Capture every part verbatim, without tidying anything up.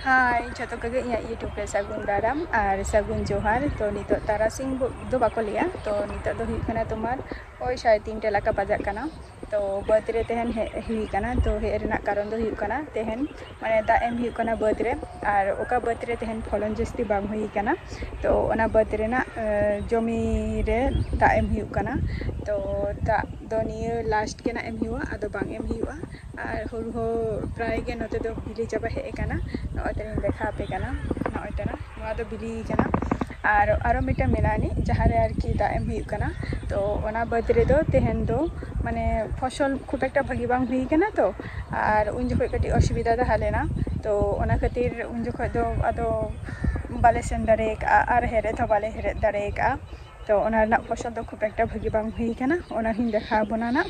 ᱦᱟᱭ ᱡᱚᱛᱚ ᱠᱚᱜᱮ, ᱤᱧᱟᱹᱜ YouTube ᱨᱮ ᱥᱟᱹᱜᱩᱱ ᱫᱟᱨᱟᱢ ᱟᱨ ᱥᱟᱹᱜᱩᱱ ᱡᱚᱦᱟᱨ᱾ ᱛᱚ ᱱᱤᱛᱚᱜ ᱛᱟᱨᱟᱥᱤᱧ ᱵᱚ-, ᱫᱚ ᱵᱟᱠᱚ ᱞᱟᱹᱭᱟ, ᱛᱚ ᱱᱤᱛᱚᱜ ᱫᱚ ᱦᱩᱭᱩᱜ ᱠᱟᱱᱟ ᱛᱳᱢᱟᱨ ᱳᱭ ᱥᱟᱲᱮ ᱛᱤᱱᱴᱟ ᱞᱮᱠᱟ ᱵᱟᱡᱟᱜ ᱠᱟᱱᱟ᱾ ᱛᱚ ᱵᱟᱹᱫᱽ ᱨᱮ ᱛᱮᱦᱮᱧ ᱦᱮᱡ ᱦᱩᱭ ᱠᱟᱱᱟ᱾ ᱛᱚ ᱦᱮᱡ ᱨᱮᱱᱟᱜ ᱠᱟᱨᱚᱱ ᱫᱚ ᱦᱩᱭᱩᱜ ᱠᱟᱱᱟ ᱛᱮᱦᱮᱧ ᱢᱟᱱᱮ ᱫᱟᱜ ᱮᱢ ᱦᱩᱭᱩᱜ ᱠᱟᱱᱟ ᱵᱟᱹᱫᱽ ᱨᱮ, ᱟᱨ ᱚᱠᱟ ᱵᱟᱹᱫᱽ ᱨᱮ ᱛᱮᱦᱮᱧ ᱯᱷᱚᱞᱚᱱ ᱡᱟᱹᱥᱛᱤ ᱵᱟᱝ ᱦᱩᱭ ᱠᱟᱱᱟ, ᱛᱚ ᱚᱱᱟ ᱵᱟᱹᱫᱽ ᱨᱮᱱᱟᱜ, ᱮ, ᱡᱚᱢᱤ ᱨᱮ ᱫᱟᱜ ᱮᱢ ᱦᱩᱭᱩᱜ ᱠᱟᱱᱟ᱾ ᱛᱚ ᱫᱟᱜ ᱫᱚ ᱱᱤᱭᱟᱹ ᱞᱟᱥᱴ ᱜᱮ ᱱᱟᱜ ᱮᱢ ᱦᱩᱭᱩᱜᱼᱟ, ᱟᱫᱚ ᱵᱟᱝ ᱮᱢ ᱦᱩᱭᱩᱜᱼᱟ᱾ ᱟᱨ ᱦᱩᱲᱩ ᱦᱚᱸ ᱯᱨᱟᱭ ᱜᱮ ᱱᱚᱛᱮ ᱫᱚ ᱵᱤᱞᱤ ᱪᱟᱵᱟ ᱦᱮᱡ ᱟᱠᱟᱱᱟ᱾ ᱱᱚᱜᱼᱚᱭ ᱛᱟᱨᱟᱧ ᱫᱮᱠᱷᱟᱣ ᱟᱯᱮ ᱠᱟᱱᱟ, ᱱᱚᱜᱼᱚᱭ ᱛᱟᱨᱟ ᱱᱚᱣᱟ ᱫᱚ ᱵᱤᱞᱤ ᱠᱟᱱᱟ᱾ ᱟᱨ ᱟᱨᱚ ᱢᱤᱫᱴᱟᱝ ᱢᱮᱱᱟᱜᱼᱟ ᱱᱤᱡ, ᱡᱟᱦᱟᱸ ᱨᱮ ᱟᱨᱠᱤ ᱫᱟᱜ ᱮᱢ ᱦᱩᱭᱩᱜ ᱠᱟᱱᱟ᱾ ᱛᱚ ᱚᱱᱟ ᱵᱟᱹᱫᱽ ᱨᱮᱫᱚ ᱛᱮᱦᱮᱧ ᱫᱚ ᱢᱟᱱᱮ ᱯᱷᱚᱥᱚᱞ ᱠᱷᱩᱵ ᱮᱠᱴᱟ ᱵᱷᱟᱹᱜᱤ ᱵᱟᱝ ᱦᱩᱭ ᱠᱟᱱᱟ᱾ ᱛᱚ ᱟᱨ ᱩᱱ ᱡᱚᱠᱷᱚᱱ ᱠᱟᱹᱴᱤᱡ ᱚᱥᱩᱵᱤᱫᱷᱟ ᱛᱟᱦᱮᱸ ᱞᱮᱱᱟ, ᱛᱚ ᱚᱱᱟ ᱠᱷᱟᱹᱛᱤᱨ ᱩᱱ ᱡᱚᱠᱷᱚᱱ ᱫᱚ ᱟᱫᱚ ᱵᱟᱞᱮ ᱥᱮᱱ ᱫᱟᱲᱮ ᱠᱟᱜᱼᱟ ᱟᱨ ᱦᱮᱲᱦᱮᱫ ᱦᱚᱸ ᱵᱟᱞᱮ ᱦᱮᱲᱦᱮᱫ ᱫᱟᱲᱮ ᱠᱟᱜᱼᱟ᱾ ᱛᱚ ᱚᱱᱟ ᱨᱮᱱᱟᱜ ᱯᱷᱚᱥᱚᱞ ᱫᱚ ᱠᱷᱩᱵ ᱮᱠᱴᱟ ᱵᱷᱟᱹᱜᱤ ᱵᱟᱝ ᱦᱩᱭ ᱠᱟᱱᱟ, ᱚᱱᱟ ᱦᱚᱸᱧ ᱫᱮᱠᱷᱟᱣ ᱟᱵᱚᱱᱟ ᱱᱟᱜ᱾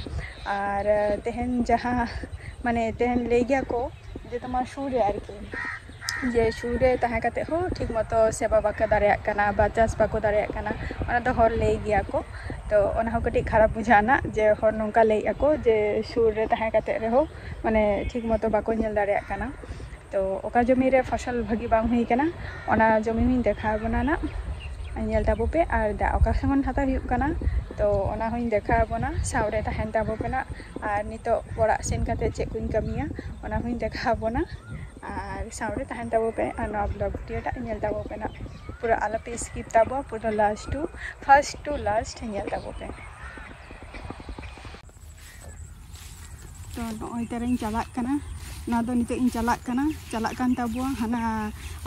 ᱟᱨ ᱛᱮᱦᱮᱧ ᱡᱟᱦᱟᱸ ᱢᱟᱱᱮ ᱛᱮᱦᱮᱧ ᱞᱟᱹᱭ ᱜᱮᱭᱟ ᱠᱚ ᱡᱮ ᱛᱳᱢᱟᱨ ᱥᱩᱨ ᱨᱮ ᱟᱨᱠᱤ ᱡᱮ ᱥᱩᱨ ᱨᱮ ᱛᱟᱦᱮᱸ ᱠᱟᱛᱮ ᱦᱚᱸ ᱴᱷᱤᱠ ᱢᱚᱛᱚ ᱥᱮᱵᱟ ᱵᱟᱠᱚ ᱫᱟᱲᱮᱭᱟᱜ ᱠᱟᱱᱟ ᱵᱟ ᱪᱟᱥ ᱵᱟᱠᱚ ᱫᱟᱲᱮᱭᱟᱜ ᱠᱟᱱᱟ, ᱚᱱᱟ ᱫᱚ ᱦᱚᱲ ᱞᱟᱹᱭ ᱜᱮᱭᱟ ᱠᱚ᱾ ᱛᱚ ᱚᱱᱟ ᱦᱚᱸ ᱠᱟᱹᱴᱤᱡ ᱠᱷᱟᱨᱟᱯ ᱵᱩᱡᱷᱟᱹᱜᱼᱟ ᱱᱟᱜ, ᱡᱮ ᱦᱚᱲ ᱱᱚᱝᱠᱟ ᱞᱟᱹᱭᱮᱫ ᱟᱠᱚ ᱡᱮ ᱥᱩᱨ ᱨᱮ ᱛᱟᱦᱮᱸ ᱠᱟᱛᱮ ᱨᱮᱦᱚᱸ ᱢᱟᱱᱮ ᱴᱷᱤᱠ ᱢᱚᱛᱚ ᱵᱟᱠᱚ ᱧᱮᱞ ᱫᱟᱲᱮᱭᱟᱜ ᱠᱟᱱᱟ᱾ ᱛᱚ ᱚᱠᱟ ᱡᱚᱢᱤ ᱨᱮ ᱯᱷᱚᱥᱚᱞ ᱵᱷᱟᱹᱜᱤ ᱵᱟᱝ ᱦᱩᱭ ᱠᱟᱱᱟ, ᱚᱱᱟ ᱡᱚᱢᱤ ᱦᱚᱸᱧ ᱫᱮᱠᱷᱟᱣ ᱟᱵᱚᱱᱟ ᱱᱟᱜ, ᱧᱮᱞ ᱛᱟᱵᱚ ᱯᱮ᱾ ᱟᱨ ᱫᱟᱜ ᱚᱠᱟ ᱠᱷᱚᱱ ᱦᱟᱛᱟᱣ ᱦᱩᱭᱩᱜ ᱠᱟᱱᱟ, ᱛᱚ ᱚᱱᱟ ᱦᱚᱸᱧ ᱫᱮᱠᱷᱟᱣ ᱟᱵᱚᱱᱟ᱾ ᱥᱟᱶᱨᱮ ᱛᱟᱦᱮᱱ ᱛᱟᱵᱚ ᱯᱮ ᱱᱟᱜ᱾ ᱟᱨ ᱱᱤᱛᱚᱜ ᱚᱲᱟᱜ ᱥᱮᱱ ᱠᱟᱛᱮ ᱪᱮᱫ ᱠᱚᱧ ᱠᱟᱹᱢᱤᱭᱟ, ᱚᱱᱟ ᱦᱚᱸᱧ ᱫᱮᱠᱷᱟᱣ ᱟᱵᱚᱱᱟ᱾ ᱟᱨ ᱥᱟᱶᱨᱮ ᱛᱟᱦᱮᱱ ᱛᱟᱵᱚ ᱯᱮ ᱟᱨ ᱱᱚᱣᱟ ᱵᱞᱚᱜ ᱵᱷᱤᱰᱤᱭᱳ ᱴᱟᱜ ᱧᱮᱞ ᱛᱟᱵᱚ ᱯᱮ ᱱᱟᱜ᱾ ᱯᱩᱨᱟᱹ ᱟᱞᱚᱯᱮ ᱥᱠᱤᱯ ᱛᱟᱵᱚ, ᱯᱩᱨᱟᱹ last two first two last ᱧᱮᱞ ᱛᱟᱵᱚ ᱯᱮ᱾ ᱛᱚ ᱱᱚᱜᱼᱚᱭ ᱛᱟᱨᱟᱧ ᱪᱟᱞᱟᱜ ᱠᱟᱱᱟ᱾ ᱱᱚᱣᱟ ᱫᱚ ᱱᱤᱛᱚᱜ ᱤᱧ ᱪᱟᱞᱟᱜ ᱠᱟᱱᱟ, ᱪᱟᱞᱟᱜ ᱠᱟᱱ ᱛᱟᱵᱚᱣᱟ ᱦᱟᱱᱟ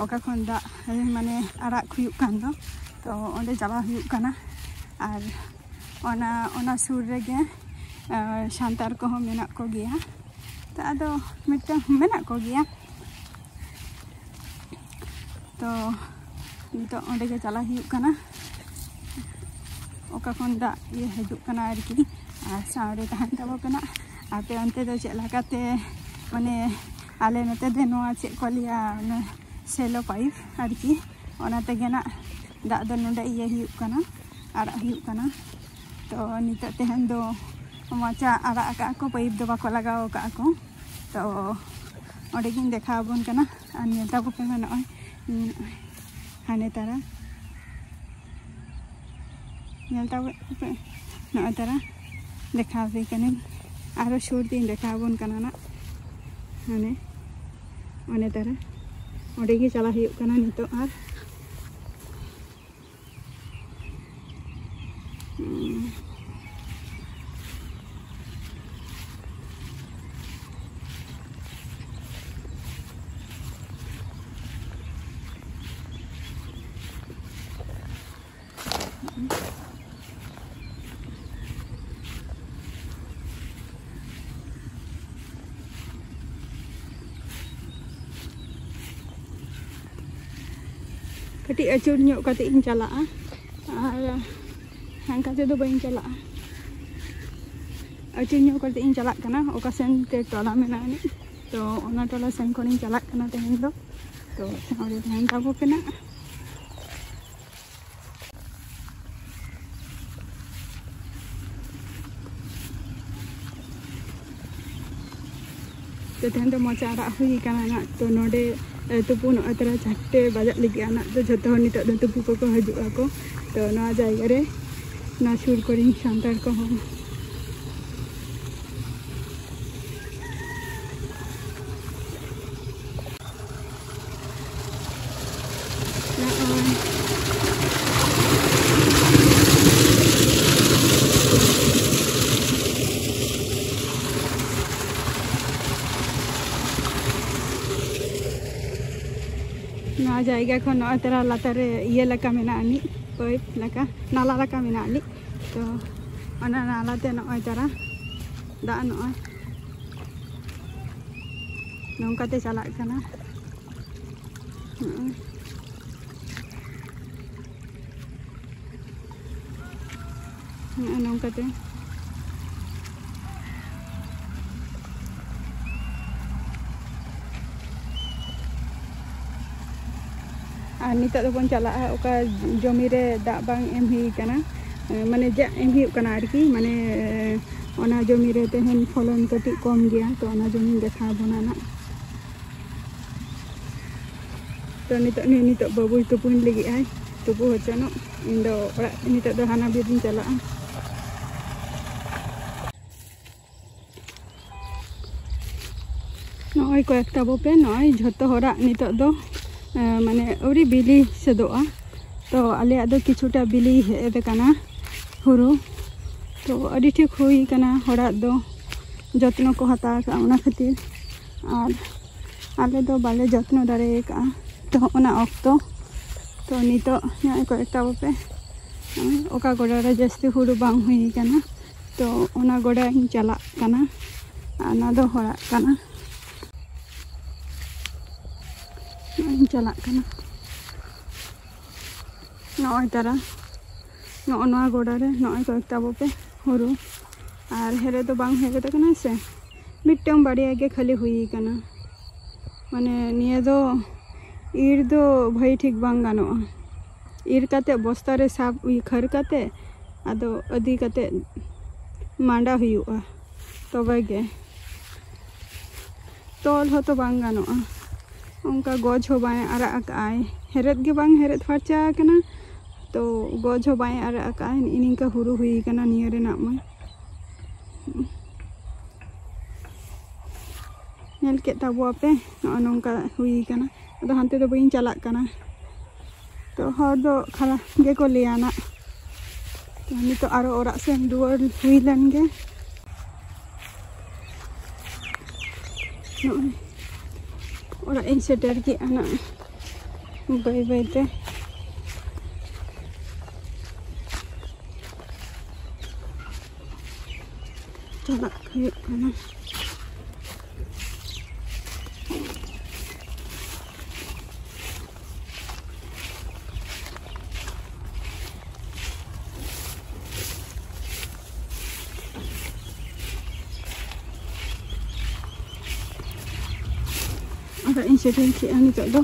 ᱚᱠᱟ ᱠᱷᱚᱱ ᱫᱟᱜ, ᱮ, ᱢᱟᱱᱮ ᱟᱲᱟᱜ ᱦᱩᱭᱩᱜ ᱠᱟᱱ ᱫᱚ, ᱛᱚ ᱚᱸᱰᱮ ᱪᱟᱞᱟᱣ ᱦᱩᱭᱩᱜ ᱠᱟᱱᱟ᱾ ᱟᱨ ᱚᱱᱟ, ᱚᱱᱟ ᱥᱩᱨ ᱨᱮᱜᱮ, ᱮ, ᱥᱟᱱᱛᱟᱲ ᱠᱚᱦᱚᱸ ᱢᱮᱱᱟᱜ ᱠᱚᱜᱮᱭᱟ᱾ ᱛᱚ ᱟᱫᱚ ᱢᱤᱫᱴᱟᱝ ᱢᱮᱱᱟᱜ ᱠᱚᱜᱮᱭᱟ᱾ ᱛᱚ ᱱᱤᱛᱚᱜ ᱚᱸᱰᱮ ᱜᱮ ᱪᱟᱞᱟᱜ ᱦᱩᱭᱩᱜ ᱠᱟᱱᱟ, ᱚᱠᱟ ᱠᱷᱚᱱ ᱫᱟᱜ ᱤᱭᱟᱹ ᱦᱤᱡᱩᱜ ᱠᱟᱱᱟ ᱟᱨᱠᱤ᱾ ᱟᱨ ᱥᱟᱶᱨᱮ ᱛᱟᱦᱮᱱ ᱛᱟᱵᱚ ᱯᱮ ᱱᱟᱜ᱾ ᱟᱯᱮ ᱚᱱᱛᱮ ᱫᱚ ᱪᱮᱫ ᱞᱮᱠᱟᱛᱮ, ᱢᱟᱱᱮ ᱟᱞᱮ ᱱᱚᱛᱮ ᱫᱚ ᱱᱚᱣᱟ ᱪᱮᱫ ᱠᱚ ᱞᱟᱹᱭᱟ, ᱚᱱᱟ ᱥᱮᱞᱚ ᱯᱟᱭᱤᱯ ᱟᱨᱠᱤ, ᱚᱱᱟ ᱛᱮᱜᱮ ᱱᱟᱜ ᱫᱟᱜ ᱫᱚ ᱱᱚᱰᱮ ᱤᱭᱟᱹ ᱦᱩᱭᱩᱜ ᱠᱟᱱᱟ, ᱟᱲᱟᱜ ᱦᱩᱭᱩᱜ ᱠᱟᱱᱟ᱾ ᱛᱚ ᱱᱤᱛᱚᱜ ᱛᱮᱦᱮᱧ ᱫᱚ ᱢᱚᱪᱟ ᱟᱲᱟᱜ ᱟᱠᱟᱫ ᱠᱚ, ᱯᱟᱭᱤᱯ ᱫᱚ ᱵᱟᱠᱚ ᱞᱟᱜᱟᱣ ᱟᱠᱟᱫ ᱠᱚ᱾ ᱛᱚ ᱚᱸᱰᱮ ᱜᱤᱧ ᱫᱮᱠᱷᱟᱣ ᱟᱵᱚᱱ ᱠᱟᱱᱟ᱾ ᱟᱨ ᱧᱮᱞ ᱛᱟᱵᱚ ᱯᱮ ᱢᱟ ᱱᱚᱜᱼᱚᱭ, ᱱᱚᱜᱼᱚᱭ ᱦᱟᱱᱮ ᱛᱟᱨᱟ, ᱧᱮᱞ ᱛᱟᱵᱚ ᱯᱮ ᱱᱚᱜᱼᱚᱭ ᱛᱟᱨᱟ ᱫᱮᱠᱷᱟᱣ ᱟᱯᱮ ᱠᱟᱹᱱᱟᱹᱧ᱾ ᱟᱨᱚ ᱥᱩᱨ ᱛᱤᱧ ᱫᱮᱠᱷᱟᱣ ᱟᱵᱚᱱ ᱠᱟᱱᱟ ᱱᱟᱜ, ᱦᱟᱱᱮ ᱚᱱᱮ ᱛᱟᱨᱟ ᱚᱸᱰᱮ ᱜᱮ ᱪᱟᱞᱟᱜ ᱦᱩᱭᱩᱜ ᱠᱟᱱᱟ ᱱᱤᱛᱚᱜ᱾ ᱟᱨ ᱠᱟᱹᱴᱤᱡ ᱟᱹᱪᱩᱨ ᱧᱚᱜ ᱠᱟᱛᱮ ᱤᱧ ᱪᱟᱞᱟᱜᱼᱟ, ᱟᱨ ᱦᱟᱱᱠᱟ ᱛᱮᱫᱚ ᱵᱟᱹᱧ ᱪᱟᱞᱟᱜᱼᱟ᱾ ᱟᱹᱪᱩᱨ ᱧᱚᱜ ᱠᱟᱛᱮ ᱤᱧ ᱪᱟᱞᱟᱜ ᱠᱟᱱᱟ, ᱚᱠᱟ ᱥᱮᱱ ᱛᱮ ᱴᱚᱞᱟ ᱢᱮᱱᱟᱜᱼᱟ ᱟᱹᱱᱤᱡ, ᱛᱚ ᱚᱱᱟ ᱴᱚᱞᱟ ᱥᱮᱱ ᱠᱷᱚᱱᱤᱧ ᱪᱟᱞᱟᱜ ᱠᱟᱱᱟ ᱛᱮᱦᱮᱧ ᱫᱚ᱾ ᱛᱚ ᱥᱟᱶᱨᱮ ᱛᱟᱦᱮᱱ ᱛᱟᱵᱚ ᱯᱮ ᱱᱟᱜ᱾ ᱛᱚ ᱛᱮᱦᱮᱧ ᱫᱚ ᱢᱚᱪᱟ ᱟᱨᱟᱜ ᱦᱩᱭ ᱠᱟᱱᱟ ᱱᱟᱜ᱾ ᱛᱚ ᱱᱚᱰᱮ, ᱮ, ᱛᱩᱯᱩ ᱱᱚᱜᱼᱚᱭ ᱛᱚᱨᱟ ᱪᱟᱨᱴᱮ ᱵᱟᱡᱟᱜ ᱞᱟᱹᱜᱤᱫ ᱱᱟᱜ᱾ ᱛᱚ ᱡᱷᱚᱛᱚ ᱦᱚᱲ ᱱᱤᱛᱚᱜ ᱫᱚ ᱛᱩᱯᱩ ᱠᱚᱠᱚ ᱦᱤᱡᱩᱜ ᱟᱠᱚ᱾ ᱛᱚ ᱱᱚᱣᱟ ᱡᱟᱭᱜᱟ ᱨᱮ, ᱱᱚᱣᱟ ᱥᱩᱨ ᱠᱚᱨᱮᱱ ᱥᱟᱱᱛᱟᱲ ᱠᱚᱦᱚᱸ ᱱᱚᱜᱼᱚᱭ᱾ ᱱᱚᱣᱟ ᱡᱟᱭᱜᱟ ᱠᱷᱚᱱ ᱱᱚᱜᱼᱚᱭ ᱛᱚᱨᱟ ᱞᱟᱛᱟᱨ ᱨᱮ ᱤᱭᱟᱹ ᱞᱮᱠᱟ ᱢᱮᱱᱟᱜᱼᱟ ᱟᱹᱱᱤᱡ, ᱯᱟᱭᱤᱯ ᱞᱮᱠᱟ, ᱱᱟᱞᱟ ᱞᱮᱠᱟ ᱢᱮᱱᱟᱜᱼᱟ ᱟᱹᱱᱤᱡ᱾ ᱛᱚ ᱚᱱᱟ ᱱᱟᱞᱟᱛᱮ ᱱᱚᱜᱼᱚᱭ ᱛᱟᱨᱟ ᱫᱟᱜ ᱱᱚᱜᱼᱚᱭ ᱱᱚᱝᱠᱟᱛᱮ ᱪᱟᱞᱟᱜ ᱠᱟᱱᱟ᱾ ᱱᱚᱜᱼᱚᱭ᱾ ᱱᱚᱜᱼᱚ ᱱᱚᱝᱠᱟᱛᱮ᱾ ᱟᱨ ᱱᱤᱛᱚᱜ ᱫᱚᱵᱚᱱ ᱪᱟᱞᱟᱜᱼᱟ ᱚᱠᱟ ᱡᱚᱢᱤ ᱨᱮ ᱫᱟᱜ ᱵᱟᱝ ᱮᱢ ᱦᱩᱭ ᱠᱟᱱᱟ, ᱢᱟᱱᱮ ᱡᱟᱜ ᱮᱢ ᱦᱩᱭᱩᱜ ᱠᱟᱱᱟ ᱟᱨᱠᱤ, ᱢᱟᱱᱮ ᱚᱱᱟ ᱡᱚᱢᱤ ᱨᱮ ᱛᱮᱦᱮᱧ ᱯᱷᱚᱞᱚᱱ ᱠᱟᱹᱴᱤᱡ ᱠᱚᱢ ᱜᱮᱭᱟ, ᱛᱚ ᱚᱱᱟ ᱡᱚᱢᱤᱧ ᱫᱮᱠᱷᱟᱣ ᱟᱵᱚᱱᱟ ᱱᱟᱜ᱾ ᱛᱚ ᱱᱤᱛᱚᱜ ᱱᱤᱛᱚᱜ ᱵᱟᱹᱵᱩᱭ ᱛᱩᱯᱩᱧ ᱞᱟᱹᱜᱤᱫ ᱟᱭ, ᱛᱩᱯᱩ ᱦᱚᱪᱚᱱᱚᱜ᱾ ᱤᱧ ᱫᱚ ᱚᱲᱟᱜ, ᱱᱤᱛᱚᱜ ᱫᱚ ᱦᱟᱱᱟ ᱵᱤᱨ ᱤᱧ ᱪᱟᱞᱟᱜᱼᱟ᱾ ᱱᱚᱜᱼᱚᱭ ᱠᱚᱭᱮᱠᱴᱟ ᱵᱚᱯᱮ, ᱱᱚᱜᱼᱚᱭ ᱡᱷᱚᱛᱚ ᱦᱚᱲᱟᱜ ᱱᱤᱛᱚᱜ ᱫᱚ ᱢᱟᱱᱮ ᱟᱹᱣᱨᱤ ᱵᱤᱞᱤ ᱥᱟᱹᱫᱚᱜᱼᱟ᱾ ᱛᱚ ᱟᱞᱮᱭᱟᱜ ᱫᱚ ᱠᱤᱪᱷᱩᱴᱟ ᱵᱤᱞᱤ ᱦᱮᱡ ᱟᱠᱟᱱᱟ ᱦᱩᱲᱩ᱾ ᱛᱚ ᱟᱹᱰᱤ ᱴᱷᱤᱠ ᱦᱩᱭ ᱟᱠᱟᱱᱟ, ᱦᱚᱲᱟᱜ ᱫᱚ ᱡᱚᱛᱱᱚ ᱠᱚ ᱦᱟᱛᱟᱣ ᱟᱠᱟᱫᱼᱟ ᱚᱱᱟ ᱠᱷᱟᱹᱛᱤᱨ᱾ ᱟᱨ ᱟᱞᱮ ᱫᱚ ᱵᱟᱞᱮ ᱡᱚᱛᱱᱚ ᱫᱟᱲᱮ ᱟᱠᱟᱫᱼᱟ᱾ ᱛᱚ ᱚᱱᱟ ᱚᱠᱛᱚ, ᱛᱚ ᱱᱤᱛᱚᱜ ᱱᱚᱜᱼᱚᱭ ᱠᱚᱭᱮᱠᱴᱟ ᱵᱚᱯᱮ, ᱱᱚᱜᱼᱚᱭ ᱚᱠᱟ ᱜᱚᱰᱟ ᱨᱮ ᱡᱟᱹᱥᱛᱤ ᱦᱩᱲᱩ ᱵᱟᱝ ᱦᱩᱭ ᱟᱠᱟᱱᱟ, ᱛᱚ ᱚᱱᱟ ᱜᱚᱰᱟᱧ ᱪᱟᱞᱟᱜ ᱠᱟᱱᱟ᱾ ᱟᱨ ᱱᱚᱣᱟ ᱫᱚ ᱦᱚᱲᱟᱜ ᱠᱟᱱᱟ᱾ ᱱᱚᱜᱼᱚᱭ ᱤᱧ ᱪᱟᱞᱟᱜ ᱠᱟᱱᱟ᱾ ᱱᱚᱜᱼᱚᱭ ᱛᱟᱨᱟ, ᱱᱚᱜᱼᱚ ᱱᱚᱣᱟ ᱜᱚᱰᱟ ᱨᱮ ᱱᱚᱜᱼᱚᱭ ᱠᱚᱭᱮᱠᱴᱟ ᱵᱚᱯᱮ ᱦᱩᱲᱩ, ᱟᱨ ᱦᱮᱨᱮᱫ ᱫᱚ ᱵᱟᱝ ᱦᱮᱨᱮᱫ ᱟᱠᱟᱱᱟ ᱥᱮ, ᱢᱤᱫᱴᱟᱝ ᱵᱟᱨᱭᱟ ᱜᱮ ᱠᱷᱟᱹᱞᱤ ᱦᱩᱭ ᱟᱠᱟᱱᱟ᱾ ᱢᱟᱱᱮ ᱱᱤᱭᱟᱹ ᱫᱚ ᱤᱨ ᱫᱚ ᱵᱷᱟᱹᱜᱤ ᱴᱷᱤᱠ ᱵᱟᱝ ᱜᱟᱱᱚᱜᱼᱟ᱾ ᱤᱨ ᱠᱟᱛᱮ ᱵᱚᱥᱛᱟ ᱨᱮ ᱥᱟᱵ ᱤᱭᱟᱹ ᱠᱷᱟᱹᱲ ᱠᱟᱛᱮ ᱟᱫᱚ ᱟᱹᱫᱤ ᱠᱟᱛᱮ ᱢᱟᱸᱰᱟ ᱦᱩᱭᱩᱜᱼᱟ, ᱛᱚᱵᱮ ᱜᱮ᱾ ᱛᱚᱞ ᱦᱚᱸᱛᱚ ᱵᱟᱝ ᱜᱟᱱᱚᱜᱼᱟ, ᱚᱱᱠᱟ ᱜᱚᱡ ᱦᱚᱸ ᱵᱟᱭ ᱟᱨᱟᱜ ᱟᱠᱟᱫᱼᱟᱭ, ᱦᱮᱨᱮᱫ ᱜᱮ ᱵᱟᱝ ᱦᱮᱨᱮᱫ ᱯᱷᱟᱨᱪᱟ ᱟᱠᱟᱱᱟ᱾ ᱛᱚ ᱜᱚᱡ ᱦᱚᱸ ᱵᱟᱭ ᱟᱨᱟᱜ ᱟᱠᱟᱫᱼᱟᱭ᱾ ᱱᱤᱝᱠᱟ ᱦᱩᱲᱩ ᱦᱩᱭ ᱟᱠᱟᱱᱟ ᱱᱤᱭᱟᱹ ᱨᱮᱱᱟᱜ ᱢᱟ᱾ ᱧᱮᱞ ᱠᱮᱫ ᱛᱟᱵᱚᱣᱟᱯᱮ, ᱱᱚᱜᱼᱚ ᱱᱚᱝᱠᱟ ᱦᱩᱭ ᱟᱠᱟᱱᱟ᱾ ᱟᱫᱚ ᱦᱟᱱᱛᱮ ᱫᱚ ᱵᱟᱹᱧ ᱪᱟᱞᱟᱜ ᱠᱟᱱᱟ᱾ ᱛᱚ ᱦᱚᱲ ᱫᱚ ᱠᱷᱟᱨᱟᱯ ᱜᱮᱠᱚ ᱞᱟᱹᱭᱟ ᱱᱟᱜ᱾ ᱛᱚ ᱱᱤᱛᱚᱜ ᱟᱨᱚ ᱚᱲᱟᱜ ᱥᱮᱱ ᱨᱩᱣᱟᱹᱲ ᱦᱩᱭ ᱞᱮᱱ ᱜᱮ᱾ ᱱᱚᱜᱼᱚᱭ ᱚᱲᱟᱜ ᱤᱧ ᱥᱮᱴᱮᱨ ᱠᱮᱜᱼᱟ ᱱᱟᱜ ᱵᱟᱹᱭ ᱵᱟᱹᱭ ᱛᱮ᱾ ᱪᱟᱞᱟᱜ ᱦᱩᱭᱩᱜ ᱠᱟᱱᱟ᱾ ᱚᱲᱟᱜ ᱤᱧ ᱥᱮᱴᱮᱨ ᱠᱮᱜᱼᱟ ᱱᱤᱛᱚᱜ ᱫᱚ᱾